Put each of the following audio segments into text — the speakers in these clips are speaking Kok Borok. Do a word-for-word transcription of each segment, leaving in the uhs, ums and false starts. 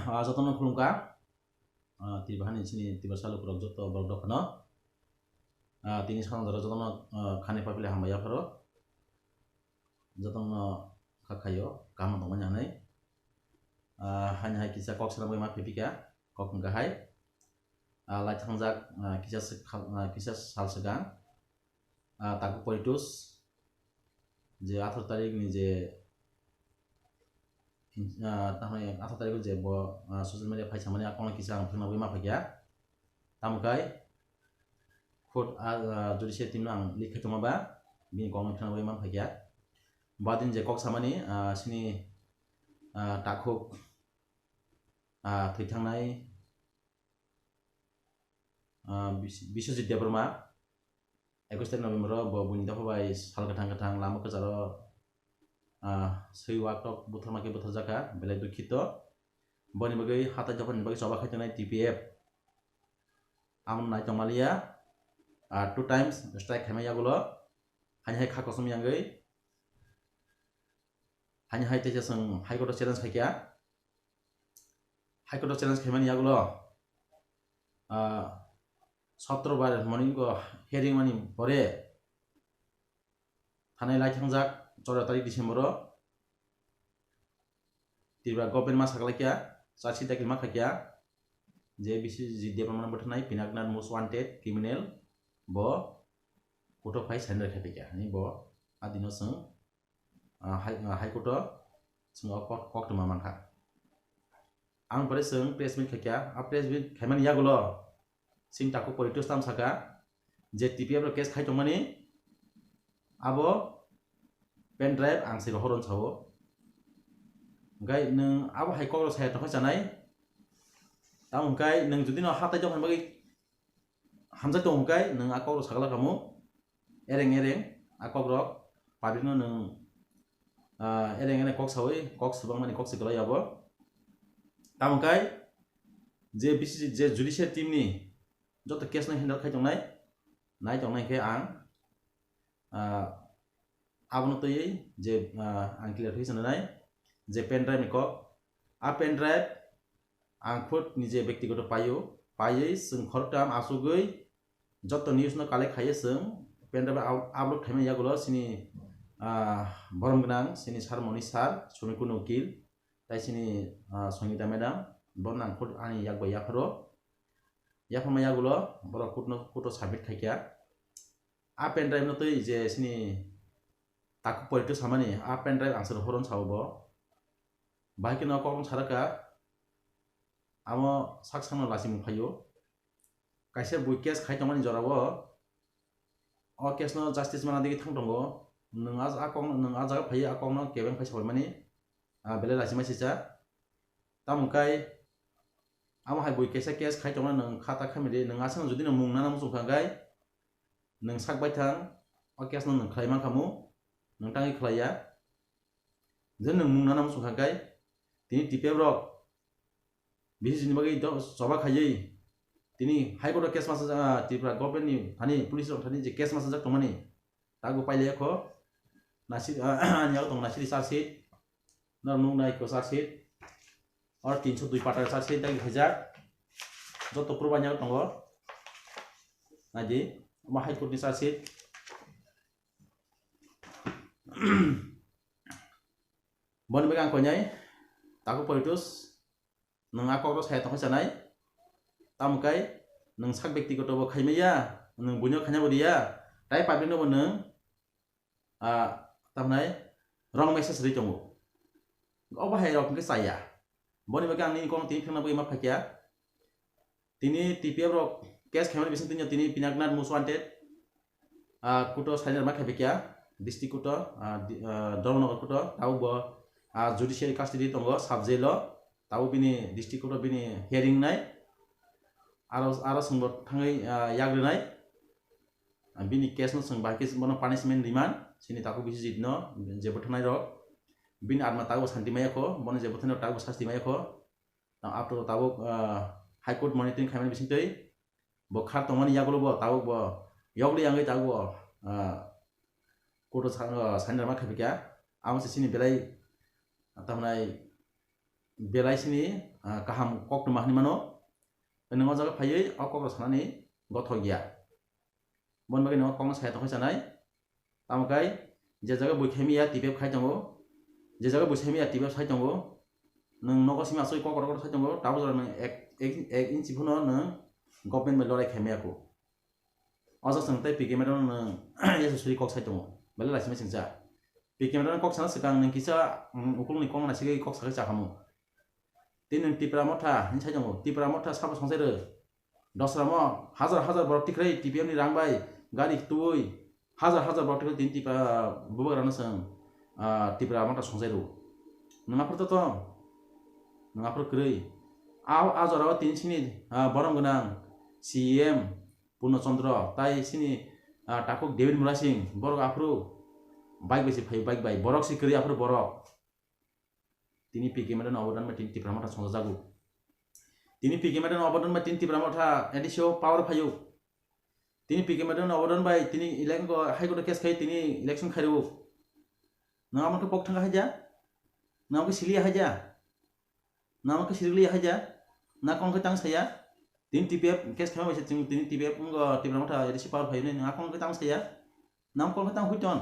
Ah, jotono khulumkha. Ah, Tripura hani chini Tiprasa lukurok joto borok dophano. Ah, tini sanjaro jotono, ah, khani papili hambai yapharo. Jotono kha khayo, kaham tongmani hanai. Ah, hani hai kisa kok swnamwi ma phipikha, kok hwnkha hai. Ah, lai thangjak, ah, kisa swk-, ah, kisa sal swkang. Ah, Taku Politus, je atharo tarik ni je, ah, tamo atharo tarik je bo, ah, social media phai samani a kok no kisa ang phirma bai ma phaikha. Tamo kai khud, ah, ah, judicial team no ang likhe tongma ba bini kok no phirma bai ma phaikha. Badin je kok samani, ah, sini, ah, takhuk, ah, thwi thangnai, ah, Bis-, Biswajit Debbarma, ekwis tarik November o bo buini dopha bai sal kwthang kwthang lama kwcharo, ah, swi wak tok butharma khe butharjakha, belai dukhito. Boni bagwi hatai dophani bagwi choba khai tongnai T P F. Amo nai tongmaliya, ah, two times strike khaima yagulo, hani hai kha kosom yangwi, hani hai teisa chwng High Court o challenge khaikha. High Court o challenge khaimani yagulo, ah, sotro bar morning o hearing mani pore thanai lai thangjak chwda tarik December o Tripura government ma saklaikha, charge sheet dakil ma khaikha, je Biswajit Debbarma no bwtharnai Pinaknath most wanted criminal bo court o phai surrender khaiphaikha, hani bo a dino chwng ah, High, ah, High Court o chwng o kok, koktwma mankha. Ang pore chwng press meet khaikha, a press meet khaimani yagulo chini Taku Politus tam saka je T P F rok case khai tongmani abo pen drive ang se rohor on sao. Hwnkhe nwng abo hai kok rok saya tongkha chanai. Tamo hwnkhe nwng jodi no hatai tongkha bagwi hamjak tongo hwnkhe nwng a kok rok sakla kamo, ereng ereng a kok rok public no nwng, ah, ereng ereng kok sawi kok swbang mani kok se kwlai abo. Tamo hwnkhe je B C C, je judicial team ni joto case no handle khai tongnai, nai tongnai khe ang, ah, abono twiwi je, ah, ang clear khe sanai je pen drive ni kok, a pen drive ang khud nije bektigoto paio, paiwi chwng khoroktham achugwi joto news no collect khaiwi chwng pendrive up-, upload khaimani yagulo chini, ah, borom gwnang chini sir moni sir Sumikunu Ukil tai chini, ah, Sangita madam, bono ang khud ani yak bai yapharo, yapharma yagulo borok khud no, khud o submit khaikha. A pendrive no twi je chini takhuk porito samani a pendrive ang se rohor on sao bo. Bahai kheno kok wng saraka, amo sak sakno lachimung phaio. Kaisa bui case khai tongmani jorao, o case no justice mana digi thang tongo. Nwng a, a kok, nwng a jaga phaiwi a kok no kebeng phai sabaimani, ah, belai lachima sisa. Tamo kai amo hai bui kaisa case khai tongna nwng kha ta khamidi, nwng aswkno jodi no mung nana muchung kha kai, nwng sak baithang o case no nwng khlai mankha mu, nwng tangwi khlaiya. Je nwng mung nana muchung kha kai, tini T P F rok B C C ni bagwi do-, choba khaiwi tini High Court o case masa, ah, Tripura government ni thani, police rok thani je case masajak tongmani, tago pailaiya kho, nasir, ah, ani yago tongo nasiri charge sheet, norok nuknai kho charge sheet, oro tinso dui pata charge sheet dagi khaijak, joto proof ani yago tongo, naidi, omo High Court ni charge sheet. Boni bagwi ang koinai takhuk politus, nwng a kokno saya tongkha sanai, tamo kai nwng sak bektigoto bo khaimaya, nwng buino khaina bo riya, tai public no bo nwng, ah, tamnai wrong message rwi tongo. Obo hai rok hwnkhe chaya. Boni bagwi ang nini kokno tini phirna bagwi ma phaikha. Tini T P F rok case khaimani bising tini, tini Pinaknath most wanted, ah, kuto sainai ma khaipikya, district kuto, ah, di-, ah, Dharmanagar kuto, tabuk bo, ah, judiciary custody tongo, sub jail o, tabuk bini district kuto bini hearing nai, aro, aro chwngbo thangwi, ah, yagrinai. Ah, bini case no chwng bahai khe bono punishment riman, chini takhuk Biswajit no je bwtharnai rok, bini atma tabuk santi maya kho, bono je bwtharnai rok tabuk sasti maya kho. Tamo after tabuk, ah, High Court monitoring khaimani bisingtwi bo khar tongmani yagulo bo tabuk bo yokli yangwi tabuk bo, ah, court o sa-, ah, sainai ma khaipikha. Amo se chini belai, ah, tamnai belai sini, ah, kaham koktwma hinwi mano. Nwng o jaga phaiwi o kokrok sanani gothok ya. Boni bagwi nwng o kokno saya tongwi chanai. Tamo khe je jaga bui khaimya T P F khai tongo, je jaga bui khaimya T P F sai tongo, nwng nogo simi aswk kokrok kokrok sai tongo, tabuk jora nwng ek, ek, ek inchi phano nwng government bai lorai khaimya kho. O jaga chwng tei P K madam no nwng yasa suri kok sai tongo, belai laisima singcha. P K madam no kok sana swkang nwng kisa, mm, ukulni kok naisigwi kok sawi chakhamu. Tini nwng Tipra Motha hinwi sai tongo, Tipra Motha sabo songchai rw. Dosra mo hajar hajar borok tikrai T P F ni rang bai gari tubui hajar hajar borok tikrai tini Tipra bubagra no chwng, ah, Tipra Motha songchai rw. Nwng aphuru to tong, nwng aphuru kwrwi. A, a jora o tini sini, ah, borom gwnang C E M Purno Chandra, tai sini, ah, takhuk David Murasing, borok aphuru bike bai se phai, bike bai, borok se kwrwi aphuru borok. Tini P K madam ni obodan bai tini Tipra Motha songjago. Tini P K madam ni obodan bai tini Tipra Motha A D C o power phaio. Tini P K madam ni obodan bai tini election ko High Court o case khai tini election khairwo. Nang amo khe pok thang haja? Nang amo khe sili haja? Nang amo khe sirili haja? Na kong khe tang saya? Tini T P F case khaima bai se tini T P F wngkha Tipra Motha A D C power phaio nang kong khe tang saya? Nang kong khe tang huiton?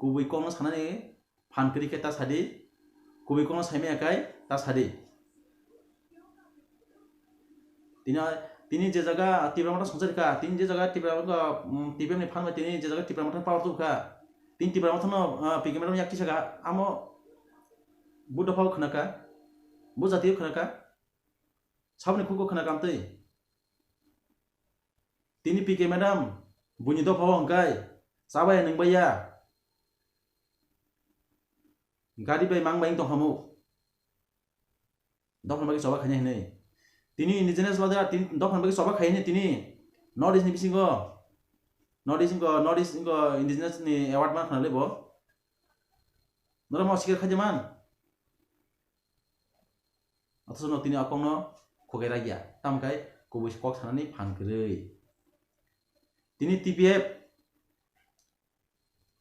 Kubui kong no sanani phan kwrwi khe ta sadi, kubui kokno saimaya khai ta sadi. Tini, tini je jaga Tipra Motha songchar kha, tini je jaga Tipra Motha, mm, T P F ni phan bai tini je jaga Tipra Motha power tubukha, tini Tipra Motha no, ah, P K madam yak tisa kha, amo bo dopha o khna kha, bo jati o khna kha, saboni khuk o khna kha amtwi. Tini P K madam, buini dopha o hwnkhe, chabaya nwngbaiya, gari bai mang bai wng tongkhamu. Dophani bagwi choba khainai hinwi. Tini indigenous lodya, tin, dophani bagwi choba khainai tini. North East ni bisingo, North East wngkha, North East wngkha indigenous ni award man khna le bo. Norok ma sikir khaidi man. Othoso no tini a kokno khogai ragya. Tamo khe kubui se kok sanani phan kwrwi. Tini T P F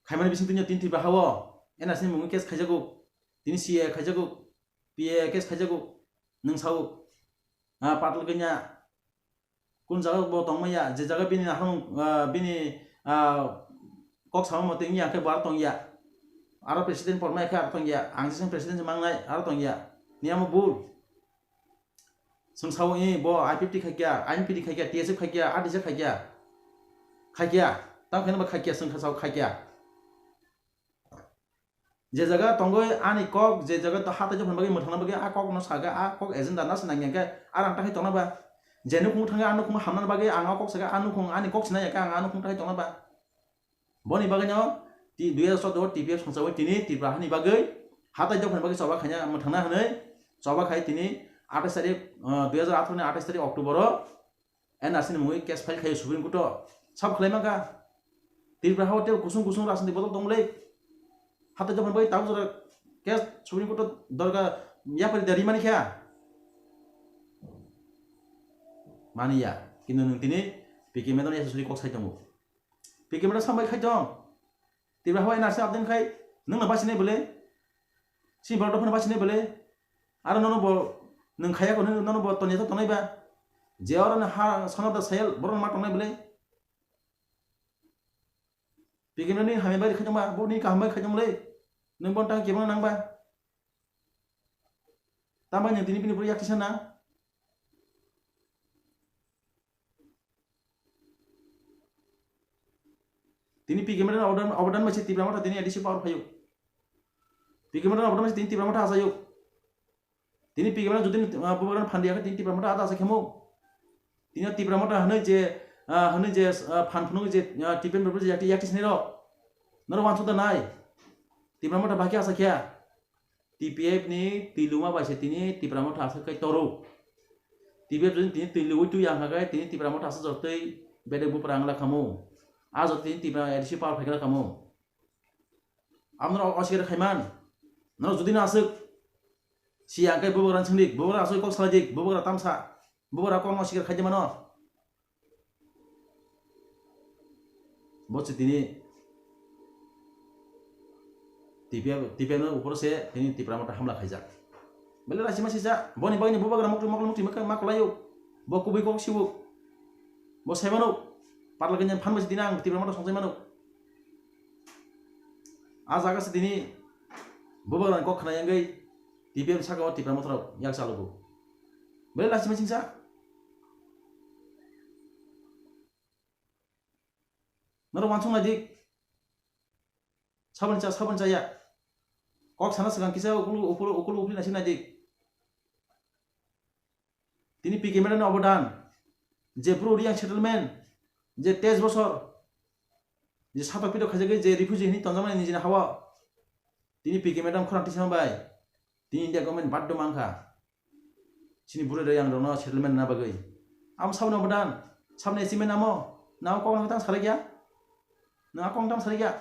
khaimani bising tini tini Tripura hao N R C ni mungwi case khaijago. Tini C A A khaijago, P A A case khaijago. Nwng sao, ah, patal kanya. Kun jaga bo tongmaya, je jaga bini naharmung, ah, bini, ah, kok sama mate wngya khe bo aro tongya. Aro president pormai khe aro tongya. Ang jisung president se mangnai aro tongya. Niyamo bul. Chwng sao, "I bo I P F T khaikya, I N P T khaikya, T S F khaikya, R D C khaikya." Khaikya. Tamo khe no bo khaikya, chwng kha sao khaikya. Je jaga tongwi ani kok, je jaga to hatai dophani bagwi mwthangna bagwi a kok no saga, a kok agenda na se nangya khe, a rang ta khai tongna ba. Je nukhung thangwi a nukhung hamna bagwi ang a kok saga, a nukhung ani kok sinai khe ang a nukhung ta khai tongna ba. Boni bagwi no ti dui hajar choudo o T P F songchawi tini Tripura hani bagwi hatai dophani bagwi choba khaina mwthangna hwnwi choba khai tini atais tarik, ah, dui hajar atharo ni atais tarik October o N R C ni mungwi case file khai Supreme Court o. Sabo khlai mankha. Tripura hao tei kusung kusung rajniti bodol tongmole. Hatai dophani bagwi tabuk jora case Supreme Court o dorga yapari da rimani kha. Maniya. Kintu nwng tini P K madam no yasasuri kok sai tongo. P K madam sambai khai tong. Tripura hao N R C abdin khai nwng no bachinai bole. Si borok dophano bachinai bole. Aro nono bo nwng khaya ko nono bo tonya to tonai ba. Je oro no ha son of the soil borok ma tongnai bole. P K madam ni hamya bai khai tong ba, bo ni kaham bai khai tong le. Nwng bon tang kebo nang ba. Tamo nwng tini bini pura yak tisa na. Tini P K madam obodan, obodan bai se Tipra Motha tini A D C power phaio. P K madam obodan bai se tini Tipra Motha achaio. Tini P K madam jodi, ah, bubagra phan diya khe tini Tipra Motha ada asa khemo. Tini Tipra Motha hwnwi je, ah, hwnwi je, ah, phan phunugwi je, ah, T P M rok je yakti, yakti sinai rok. Norok wansuk da nai. Tipra Motha bahai khe asa khe. T P F ni twiluma bai se tini Tipra Motha aswk khai toro. T P F jodi tini twilugwi twi ang kha khe tini Tipra Motha aswk jotoi bedek bupra ang la khamu. A jotoi tini Tipra A D C power phai khe la khamu. Amo norok osikar khaiman. Norok jodi no aswk si ang khe bubagra swngdi, bubagra aswk kok salai di, bubagra tamsa, bubagra kokno osikar khai di mano. Bo se tini T P F, T P F ni upor se tini Tipra Motha hamla khaijak. Belai lachima singcha, boni bagwi ni bubagra mokol mokol mukti ma kwlaio. Bo kubui kok siwo. Bo sai mano. Parla ganyan phan bai tini ang Tipra Motha songchai mano. A jaga se tini bubagra ni kok khna yangwi T P F saka o Tipra Motha rok yak chalogo. Belai lachima singcha. Norok wansuk nai di. Saboni cha, saboni cha ya. Kok sana swkang kisa ukulu, ukulu, ukulu, ukuli naisik nai di. Tini P K madam ni obodan. Je bru Reang settlement. Je teis bosor. Je satok pitok khaijagwi je refugee hinwi tonjakmani nijini hawa. Tini P K madam khorang tisa bai. Tini India government baddo mankha. Chini bwrwi rwi ang rokno settlement rwna bagwi. Amo saboni obodan, saboni achievement amo. Nang kok nang tang sarai ya? Nang kok tang sarai ya?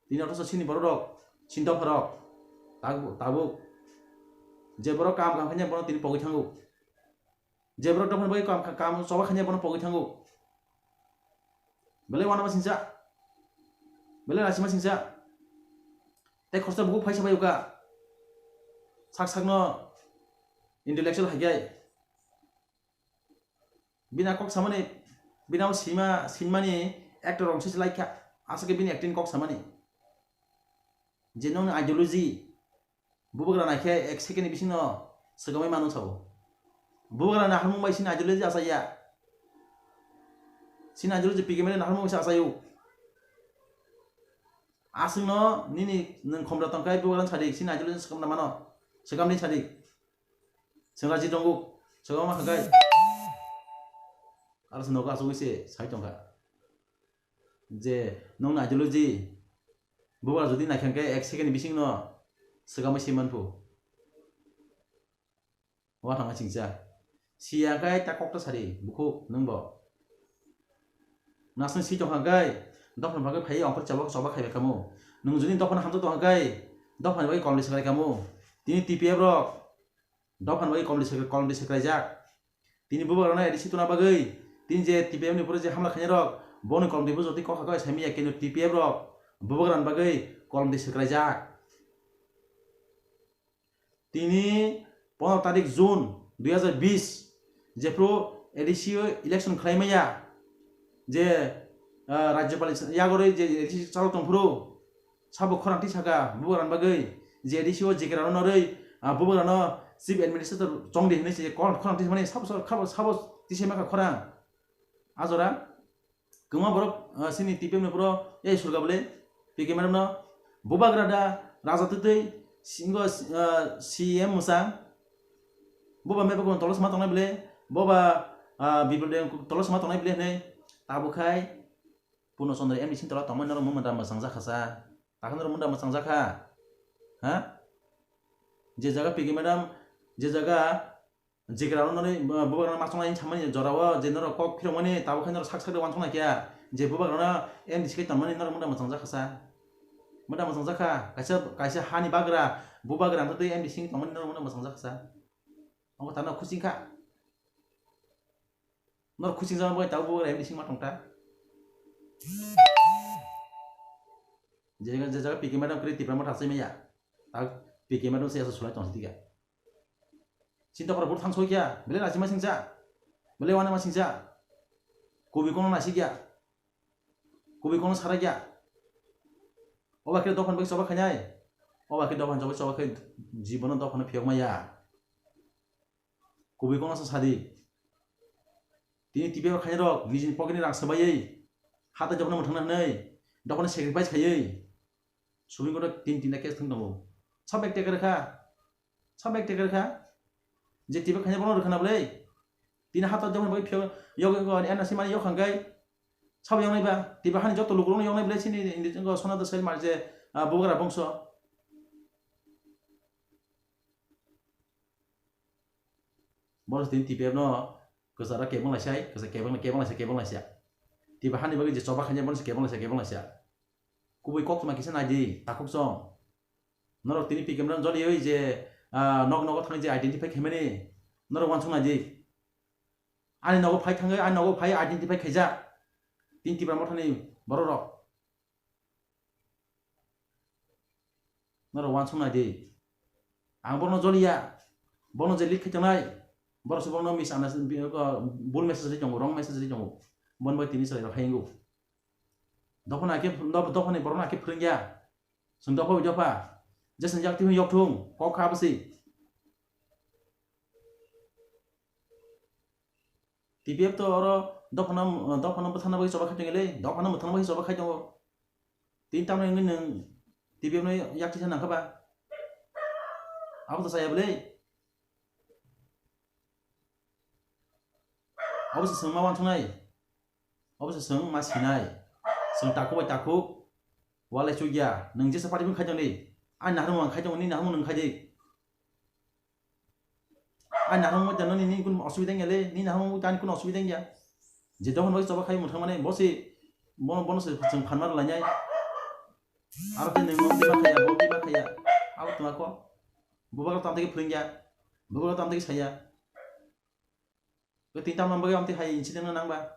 Tini othoso chini borok rok, chini dopha rok, tabuk, tabuk. Je borok kam kam khainai bono tini pogwi thango. Je borok dophani bagwi kam, kam choba khainai bono pogwi thango. Belai wanama singcha. Belai lachima singcha. Tei khoroksa bukhuk phaisa bai uka. Sak sakno intellectual hai khe. Bina kok samani, bina o sima, simani actor rong se laikha. Aswk khe bini acting kok samani. Je nongni ideology, Bubagra naikhe ek second ni bisingo swkamwi mano sao. Bubagra naharmung bai chini ideology achaiya. Chini ideology P K madam naharmung bai se achaio. Aswkno nini nwng khomra tongkhai bubagra sadi chini ideology swkamna mano. Swkamni sadi. Chwng raji tongo. Swkama khakai. Aro se nogo achugwi se sai tongkha. Je nongni ideology bubagra jodi naikha hwnkhe ek second ni bisingno swkamwi se manphu. Wa thangma singcha. Siya khe ta kok ta sari, bukhuk, nwng bo. Nasing si tongkha khe, dophani bagwi phai ongkhor chaba, chaba khaibai kamo. Nwng jodi dophani hamjak tongkha khe, dophani bagwi kolni swkrai kamo. Tini T P F rok, dophani bagwi kolni swkrai, kolni swkraijak. Tini bubagrano A D C tuna bagwi, tini je T P F ni pore je hamla khainai rok, boni kolni bujor twi kokha khe saimanya kenu T P F rok, bubagrani bagwi kolni swkraijak. Tini pondro tarik June dui hazar bis, jephru A D C o election khlai maya, je, ah, Rajyapal yagorwi je A D C chalo tongphuru, sabo khorang twi saka bubagrani bagwi, je A D C o jekera norwi, ah, bubagrano chief administrator chongdi hinwi se khorang twi mani sabo, sabo, sabo twi se maka khorang. A jora. Kwma borok, ah, sini T P F ni borok, ei surga bole, P K madam no, bubagra da, raja twtwi, singo, ah, C M mwsang, boba meba kono tolos ma tongnai bole, boba, ah, Biplop Deb tolos ma tongnai bole hinwi, tabuk khai, Purno Chandra M D C ni tola tongmani norok munda mwsang jakha sa, takhai norok munda mwsang jakha, ha? Je jaga P K madam, je jaga, Jekra rok noni, bubagra rok masuk nai samani jora o je norok kok phirok mani tabuk khe norok sak sak de uansuk nai khe je bubagra no M D C khe tongmani norok munda mwchang jakha sa. Munda mwchang jakha kaisa, kaisa hani bagra bubagra wngtwi M D C wngwi tongmani norok munda mwchang jakha sa. Omo tano khuching kha. Norok khuching jama bai tabuk bubagra M D C ma tong ta. Je jaga, je jaga P K madam kwrwi Tipra Motha achai maya. Tabuk P K madam se asa sulai tong si diga. Chini dophani buphuru thang soi kya, belai lachima singcha, belai wanama singcha, kubi kono nasikya, kubi kono sarakya. Oba khe dophani bagwi choba khainai, oba khe dophani choba choba khe jibono dophano phiyok maya. Kubi kono sa sadi. Tini T P F khainai rok nijini pocket ni rang swbaiwi hatai dophano mwthangna hwnwi dophano sacrifice khaiwi Supreme Court o tin tinta case thang tongo. Sab ek tekar kha. Sab ek tekar kha. Je tiba khanya bono rwkhana bwlai. Tini hato jemon bai phiyok yok yok ani N R C mani yok hangkai. Sab yoknai ba. Tiba hani joto lukurokno yoknai bwlai sini indi jwngo Sonata Sel mar je, ah, bubagra bongso. Bono tini T P F no kwcharo kebeng lai sai, kwcharo kebeng, kebeng lai sai, kebeng lai sai. Tiba hani bagwi je choba khanya bono se kebeng lai sai, kebeng lai sai. Kubui koktwma kisa nai di, takhuk chong. Norok tini P K M no joliwi je, ah, nok nogo thangwi je identify khaimani, norok uansuk nai di. Ani nogo phai thangwi, ani nogo phai identify khaijak. Tini Tipra Mothani borok rok. Norok uansuk nai di. Ang borokno joliya. Borokno je lead khai tongnai, borok se borokno misunderstanding, bul message ri tongo, wrong message ri tongo. Boni bai tini chwrai rok hayungo. Dophano ake, dophani borokno ake phwrwngya. Chwng dopha bai dopha. Jeswng yak twi phano yok thung, kok kha bwswi. T P F to oro dophano, dophano bwthana bagwi choba khai tongo le, dophano bwthana bagwi choba khai tongo. Tini tamni wngwi nwng T P F no yak tisa nang kha ba? Abo to chaya bwle. Abo se chwng ma uansuknai. Abo se chwng ma sinai. Chwng takhuk bai takhuk. Walai chukya. Nwng jesa party phano khai tongdi. Ani naharmung ang khai tongo, nini naharmung nwng khai di. Ani naharmung bai tano nini kunu osubida wngya le, nini naharmung bai tani kunu osubida wngya. Je dophano bai choba khai mwthang mani, bo se, bo, bono se chwng phan ma rwlainai. Aro tei nwng mokti ma khaiya, mokti ma khaiya. Abo tongma kok. Bubagra tamo tei phwrwngya. Bubagra tamo tei saya. Tei tamna bagwi amtwi hai incident no nangba.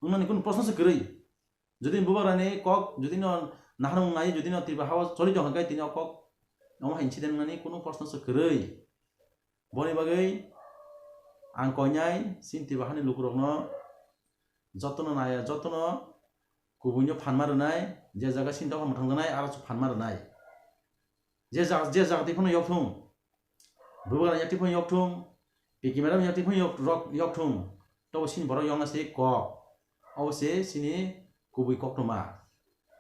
Wngnani kunu proshno se kwrwi. Jodi bubagrani kok, jodi no naharmung nai, jodi no Tripura hao choli tong khe tini o kok, omo hai incident wngnani kunu proshno se kwrwi. Boni bagwi ang koinai chini Tripura hani lukurokno jotono naya, jotono kubuino phanma rwnai, je jaga chini dopha mwthangjaknai, aro se phanma rwnai. Je jaga, je jaga twi phano yok thung. Bubagra yakti phano yok thung, Piki madam yakti phano yok, rok, yok thung. Tobo sini borok yokna se kok. Obo se sini kubui koktwma.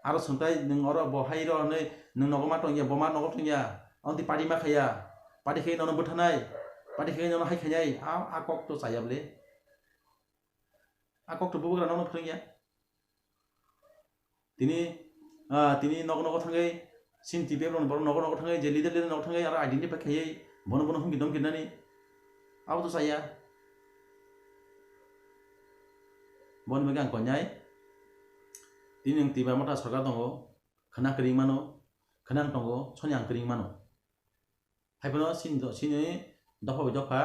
Aro swngtai nwng oro bo hai rw hwnwi nwng nogo ma tongya, bo ma nogo tongya. Amtwi party ma khaiya. Party khe nono bwthanai. Party khe nono hai khainai. A, a kok to chaya bwle. A kok to bubagra nono phwrwngya. Tini, ah, tini nogo nogo thangwi, sini T P F rokni borok nogo nogo thangwi, je leader leader nogo thangwi, aro identify khaiwi, bono bono humki domki nani. Abo to chaya. Boni bagwi ang koinai. Tini nwng Tipra Motha sorkar tongo, khwna kwrwng mano, khwnang tongo, soni ang kwrwng mano. Haiphano sini do-, sini dopha bai dopha,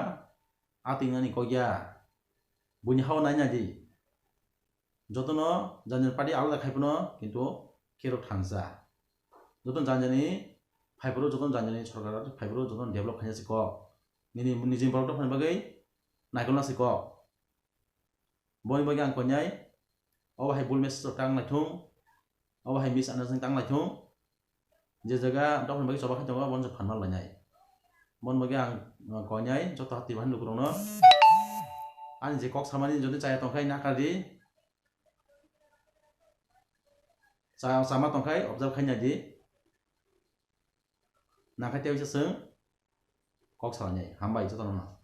a twi nani kok ya. Buini hao nai nai di. Jotono jani jani party alada khai phano kintu kerok thansa. Jotono jani jani phai phuru, jotono jani jani sorkar phai phuru, jotono develop khaina se kok. Nini nijini borok dophani bagwi naikolna se kok. Boni bagwi ang koinai, obo hai bul message rok tang lai thung, obo hai misunderstanding tang lai thung. Je jaga dophani bagwi choba khai tongo, bono se phanma lainai. Boni bagwi ang, uh, koinai joto hati bahani lukurokno. Ani je kok samani jodi chaya tongkhai nakar di. Cha-, chama tongkhai observe khaina di. Nakhai tei waisa chwng kok salainai. Hambai jotono no.